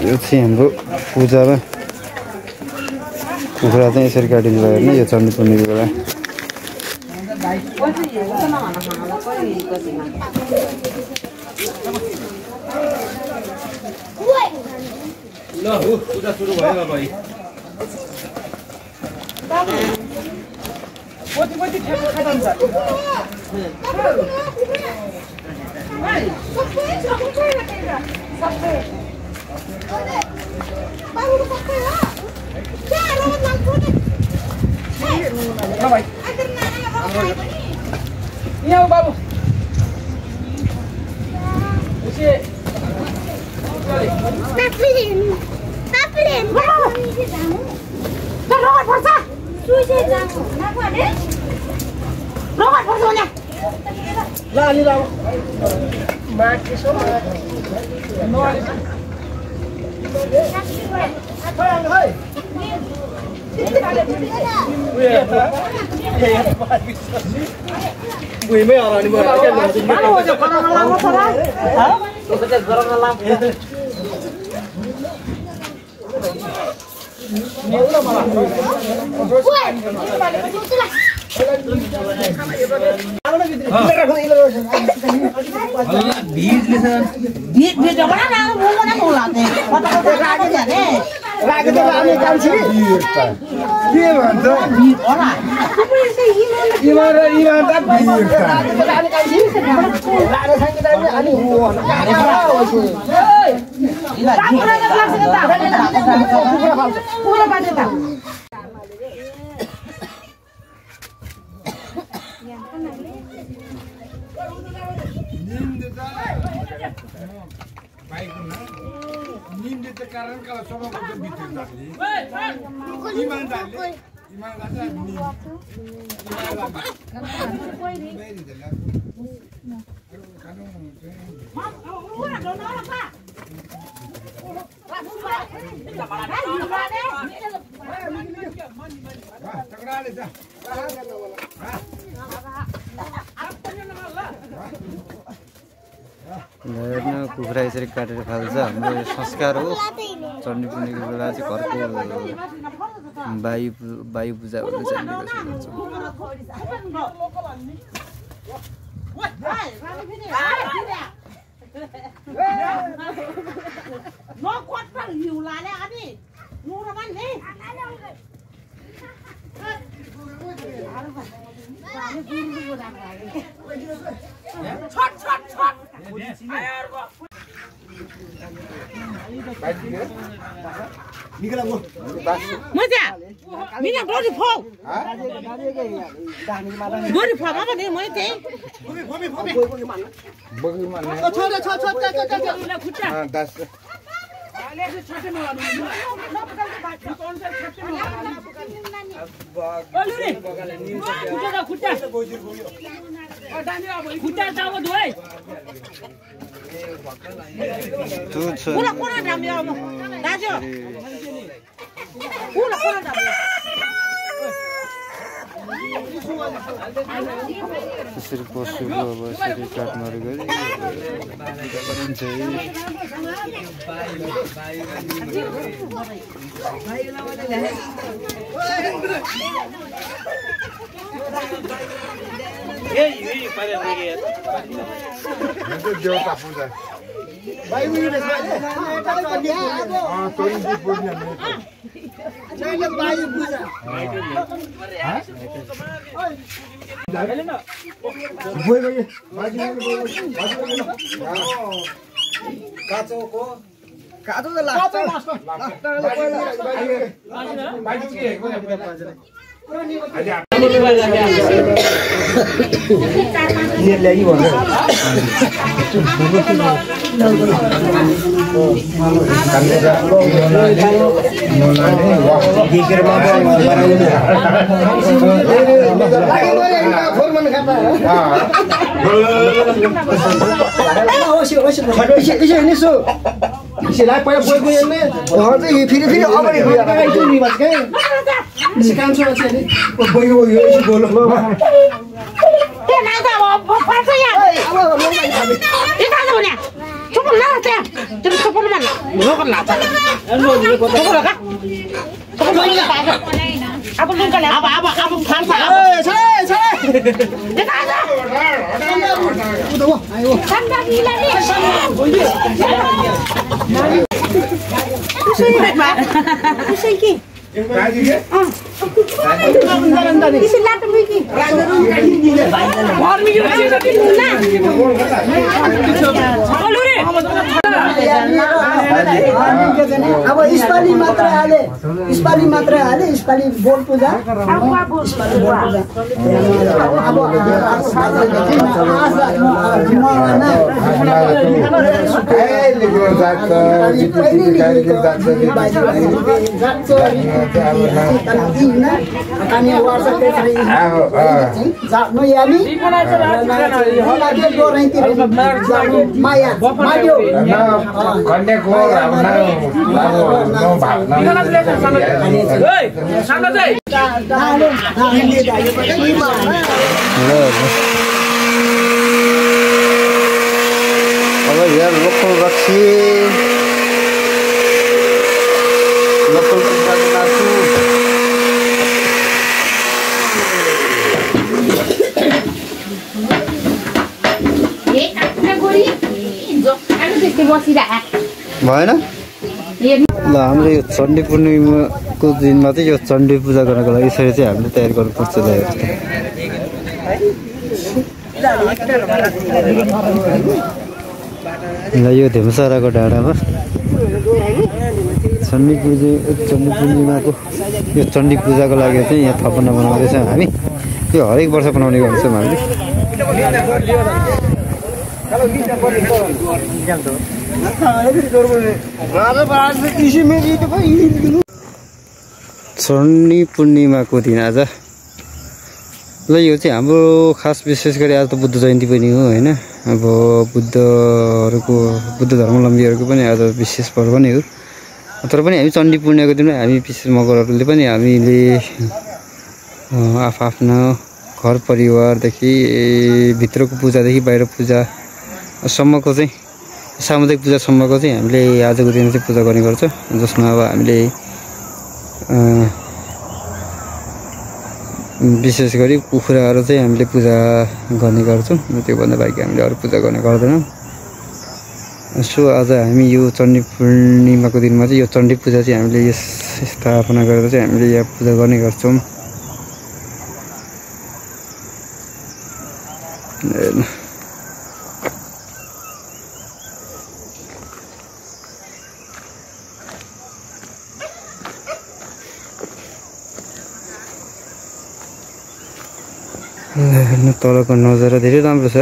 यो चाहिँ हाम्रो पूजामा कुखुरा चाहिँ यसरी काटिन्छ हेर्नु यो चण्डी पूर्णिमाको बेला ल हो पूजा सुरु भयो भाइ पोती ठेक्का खाइन्छ यहाँ बाबु Buimnya orang ini buat aja. Kalau aja orang lama salah. Hah? Tuh kerja orang lama. Ini udah malah. Sekarang kalau coba untuk bikin tadi, हेर्नु कुखुरा यसरी काटेर फाल्छ हाम्रो यो संस्कार हो चण्डी पूर्णिमाको बेला चाहिँ घरको वायु पूजा भन्ने चाहिँ Masa? Minyak dulu dipok. Dulu dipok apa nih? Mau itu? बगैँचामा त्यसरी पशुको अब यसरी काटमार गरी गरिन्छ देउता पूजा भाइ उयोले तोरी पूजा मैले बायु पूजा काचोको काचो त लाग्छ Sila pa yung buhay yan eh. Oh, fili apa ni? Itu ni mas kan? Sekarang soal sini. Buhay itu bolong. Dia nak tahu apa saja? Ini tahu ni. Cuma local लाछ अब लुका ल्या अब खान्छ अब स्पाली मात्र हाले स्पाली बोल पूजा अब यहाँ लोकल रक्सी लोकल भएन ल हाम्रो यो चण्डी पूर्णिमाको दिनमा चाहिँ यो चण्डी पूजा गर्नको लागि यसरी चाहिँ हामीले तयार गर्नुपर्छ ल यो धेमसाराको डाँडामा चण्डी पूर्णिमाको यो चण्डी पूजाको लागि चाहिँ यहाँ थपना बनाउँदैछौँ हामी यो हरेक वर्ष बनाउने गर्छौँ हामीले चण्डी पूर्णिमाको दिन आज ल यो चाहिँ हाम्रो खास विशेष गरी आज त बुद्ध जयन्ती पनि हो होइन अब बुद्ध धर्मावलम्बीहरूको पनि आज विशेष पर्व नै हो तर पनि हामी चण्डी पूर्णिमाको दिनमा हामी विशेष मगरहरूले पनि हामीले आफ्ना घर परिवारदेखि भित्रको पूजादेखि बाहिर पूजासम्मको चाहिँ सामुदायिक पूजासम्मको चाहिँ हामीले आजको दिन चाहिँ पूजा गर्ने गर्छ जसमा अब हामीले विशेष गरी कुखुराहरू चाहिँ हामीले पूजा गर्ने गर्छौँ त्योभन्दा बाहेक हामीले अरू पूजा गर्ने गर्दैनौँ सो आज हामी यो चण्डी पूर्णिमाको दिनमा चाहिँ यो चण्डी पूजा चाहिँ हामीले यस स्थापना गरेर चाहिँ हामीले यहाँ पूजा गर्ने गर्छौँ तलको नजारा धेरै राम्रो छ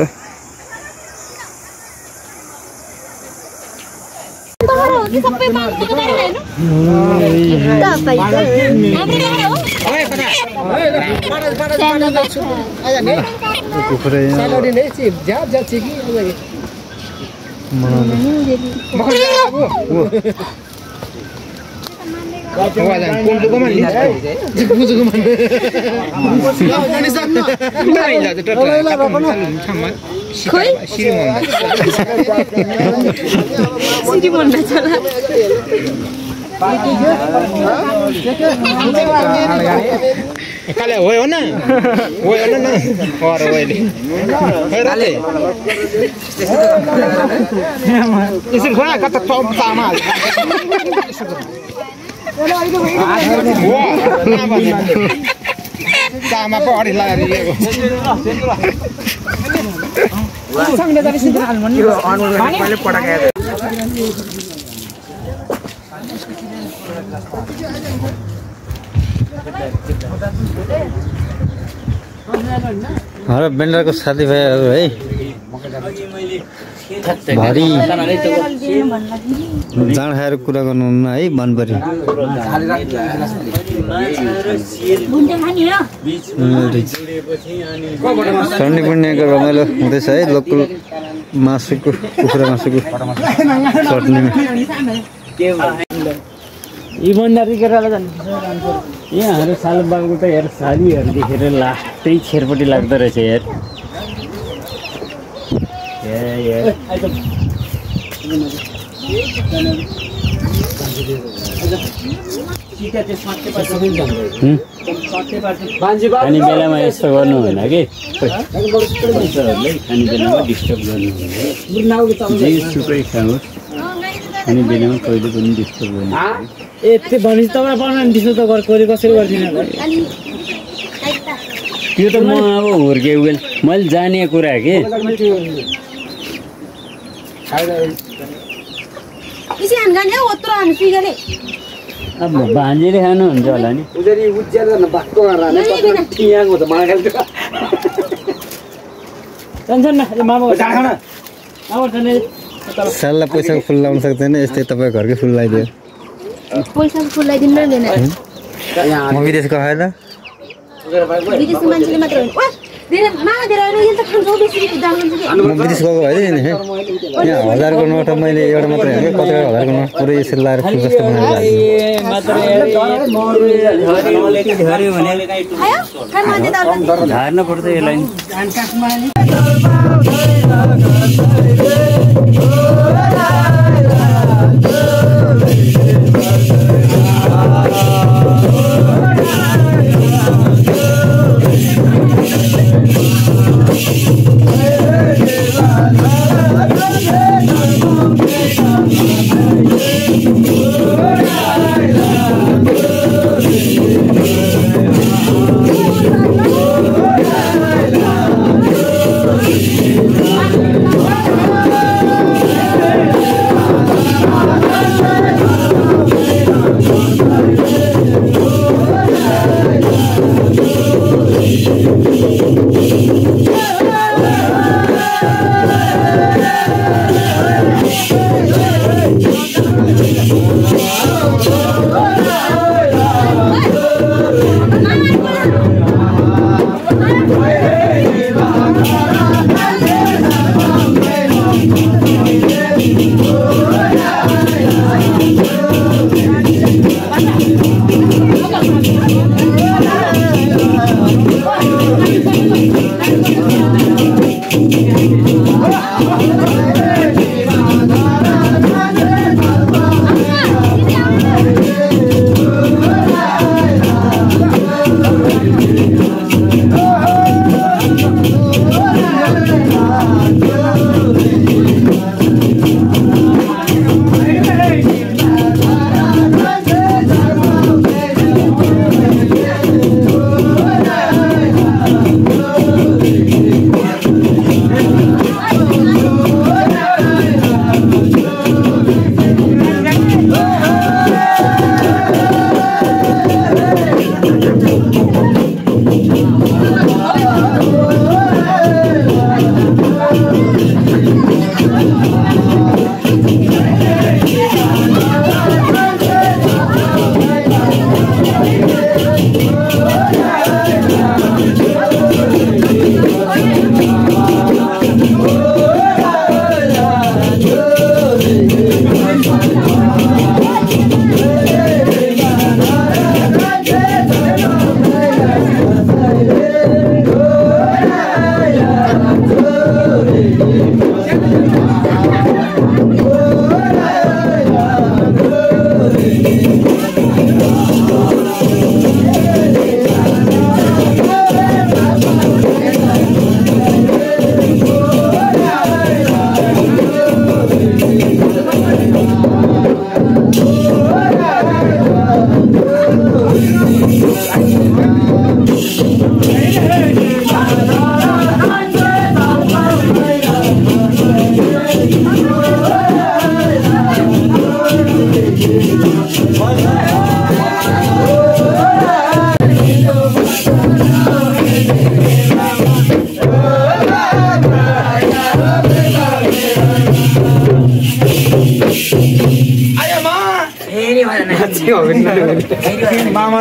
Kale hoy ona na और होइले हेरले इसे घोडा कता टप तामा तामा पढि लागेको सँगले त बिसिन हाल्नु नि मैले पढाके हाम्रो बेन्डरको साथीभाइहरू है भारी जाँड खाएर कुरा गर्नुहुन्न है मनभरि चण्डी पूर्णिमाको रमाइलो हुँदैछ है लोकल मासुको कुखुरा मासुको चटनीमा इमानदारी गरेर यहाँहरू सालबागको त यार सालीहरू देखेर लास्टै छेरपट्टि लाग्दो रहेछ यार खाने बेलामा यस्तो गर्नु होइन कि खाने बेलामा डिस्टर्ब गर्नु हुँदैन जे सुकै खानुहोस् खाने बेलामा कहिले पनि डिस्टर्ब गर्नु त्यो भनेपछि तपाईँ बनाउनु डिस्टर्ब त कसरी गरिदिनु त्यो त म अब हुर्के उयो मैले जाने कुरा के अब भान्जीले खानुहुन्छ होला नि साललाई पैसाको फुल लाउन सक्दैन यस्तै तपाईँ घरकै फुल लगाइदियो पैसाको फुल लगाइदिनु न म विदेशको खाएर विदेशको मान्छेले मात्र होइन म विदेश गएको भइदियो नि यहाँ 1000को नोट मैले एउटा मात्रै हेरेँ कतिवटा 1000को नोट पुरै यसरी लाएर फुल जस्तो बनाएर झार्न पर्छ यसलाई मामा